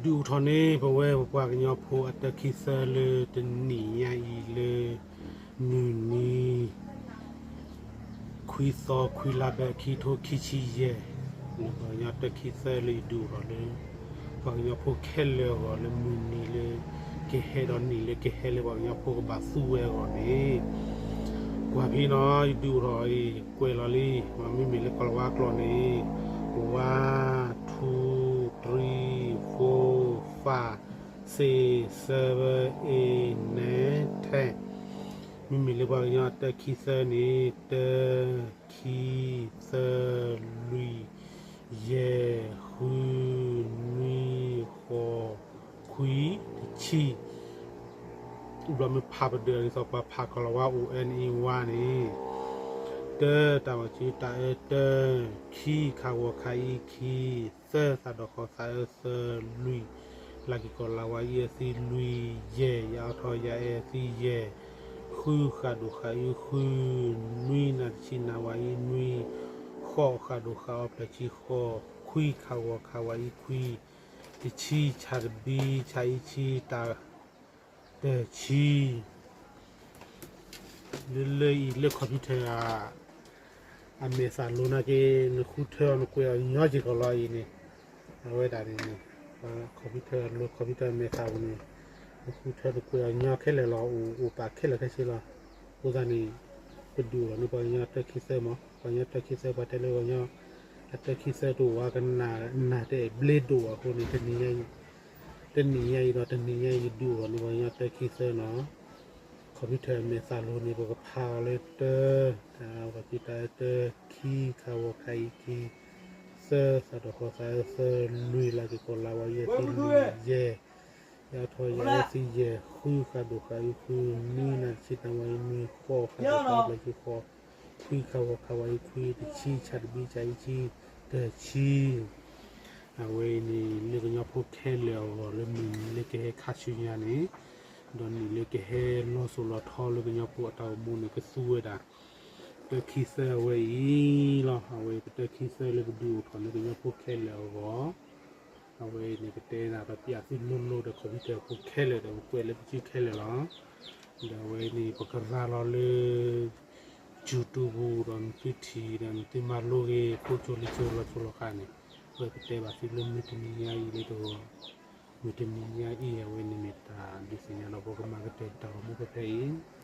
ဒုးအိၣ်ထီၣ်န့ၣ် ပဝဲပပှၤကညီဖိအတၢ်ခံသၢလၢတနံၣ်ညါအံၤလၢ မုၢ်နံၤ ခွံသီ ခွံလါဘၢၣ် ခံထိခံဆံယဲၢ်, ပှၤကညီတၢ်ခံသၢလၢယဒုးအိၣ်ထီၣ်လၢ ပှၤကညီဖိခဲလၢာ်အဂီၢ်လၢမုၢ်နံၤလၢ ကဟဲဒီးနံၣ်လၢကဟဲလၢ ပှၤကညီဖိကဘၣ်သူဝဲအဂီၢ်န့ၣ် ကွၢ်ဖဲနီၤ ယဒုးအိၣ်ထီၣ်အံၤ ကွဲးလီၤလံ, မ့မ့ၢ်လၢကီၤလၤဝါကျိာ်န့ၣ် one, two, three, four, five, six, seven, eight, nine, ten. မ့မ့ၢ်လၢပှၤကညီတၢ်ခံသၢန့ၣ် တၢ, ခံ, သၢ, လွံၢ်, ယဲၢ်, ဃု, နွံ, ဃိး, ခွံ, တဆံ. ဘျီမ့ၢ်ဖးပဒၢးဒ်သိးပှၤဖးကီၤလၤဝါအိၣ် N E one န့ၣ်, တၢ တၢ်မၤစၢၤတၢ်အၢတၢ, ခံ ခးဂီၤခးအံၤခံ, သၢ သးဒီးဃီၤသးအၢသၢ, လွံၢ် လၤက့ၤကီၤလၤဝါအံၤအသံ, လွံၢ် ယဲၢ် ယအီထီၣ်ယအဲအသံ, ယဲၢ် ဃု ဃးဒိၣ်ဃးအံၤဃု, နွံ နၤတဆံနၤဝါအံၤနွံ, ဃိး ဃးဒိၣ်ဃးအီၤဖျၢၣ်ဆံဃိး, ခွံ ခးဂီၤခးဝါအံၤခွံ, တဆံ ဆးတဘံ ဆးအံၤဆံ, တၢ် တဆံ လၢလၢအံၤလၢ computer အမဲာ်သးလိၤနာ်က့ နဃုထၢအီၤနကွဲးအီၤညီက့ၤကီးလီၤအံၤန့ၣ်, အဝဲဒၣ်န့ၣ် computer အလိၤ computer အမဲာ်သးပူၤန့ၣ် နဃုထၢနကွဲးအီၤညီခဲလၢာ်လီၤ, အိၣ်ပာ်ခဲလၢာ်ခဲဆ့လီၤ. အဃိသတးန့ၣ် ပဒုးအိၣ်ထီၣ်န့ၣ် ပှၤကညီတၢ်ခံသၢမး, ပှၤကညီတၢ်ခံသၢ ပှၤတဲလၢပှၤကညီ အတၢ်ခံသၢတအိၣ်ဝဲကနၣ် နၢ်တအဲၣ်ဘျ့ဒိၣ်အဃိန့ၣ် တနံၤညါအံၤဒီးတနံၤညါအံၤ ယဒုးအိၣ်ထီၣ်န့ၣ် ပှၤကညီတၢ်ခံသၢနီၤ. computer အမဲာ်သးလိၤန့ၣ် ပကဖးအီၤလၢတၢ, တၢ, ပှၤဖံးတၢ်အၢတၢ, ခံ ခးဂီၤခးအံၤခံ, သၢ သးဒီးဃီၤသးအၢသၢ, လွံၢ် လၤက့ၤကီၤလၤဝါအံၤအသံ, လွံၢ် ယဲၢ် ယအီထီၣ်ယအၢသံ, ယဲၢ် ဃု ဃးဒိၣ်ဃးအံၤဃု, နွံ နၤတဆံနၤဝါအံၤနွံ, ဃိး ဃးဒိၣ်ဃးအီၤဖျၢၣ်ဆံဃိး, ခွံ ခးဂီၤခးဝါအံၤခွံ, တဆံ ဆးတဘံ ဆးအံၤဆံ, တဆံ အဝဲအံၤန့ၣ် လၢကညီဖိခဲလၢာ်အဂီၢ်လၢမုၢ်နံၤလၢကဟဲခါဆူညါန့ၣ်, ဒီးနံၣ်လၢကဟဲလီၤစိၤလီၤထီလၢကညီဖိအတၢ်အိၣ်မူန့ၣ် ကသူဝဲဒၣ် တၢ်ခံသၢအဝဲအံၤလီၤ. အဝဲပတၢ်ခံသၢလၢပဒုးအိၣ်ထီၣ်လၢကညီဖိခဲလၢာ်အဂီၢ်, အဝဲအံၤန့ၣ် ပတဲနၤပပျးသုလိၤလိၤဒီး computer ဖိခဲလၢာ်ဒီး ပကွဲးလၢပစုခဲလၢာ်လီၤ. ဒီးအဝဲအံၤန့ၣ် ပကရၤလီၤလၢ YouTube ပူၤဒီး နသုထံၣ်ဒီး နသုမၤလိဂ့ၤ ဖိကၠိလံၤကၠိလီၤကၠိလီၤဃာ်န့ၣ်, အဝဲပတဲဘၣ်သုလၢမုၢ်တနံၤညါအံၤလၢတဂီၤ, မုၢ်တနံၤညါအံၤ အဝဲန့ၣ်မ့ၢ်တၢ်ဒုးသ့ၣ်ညါဒီး ပကမၤကတၢၢ်ပတၢ်ဂီၤမူဖဲဖဲအံၤ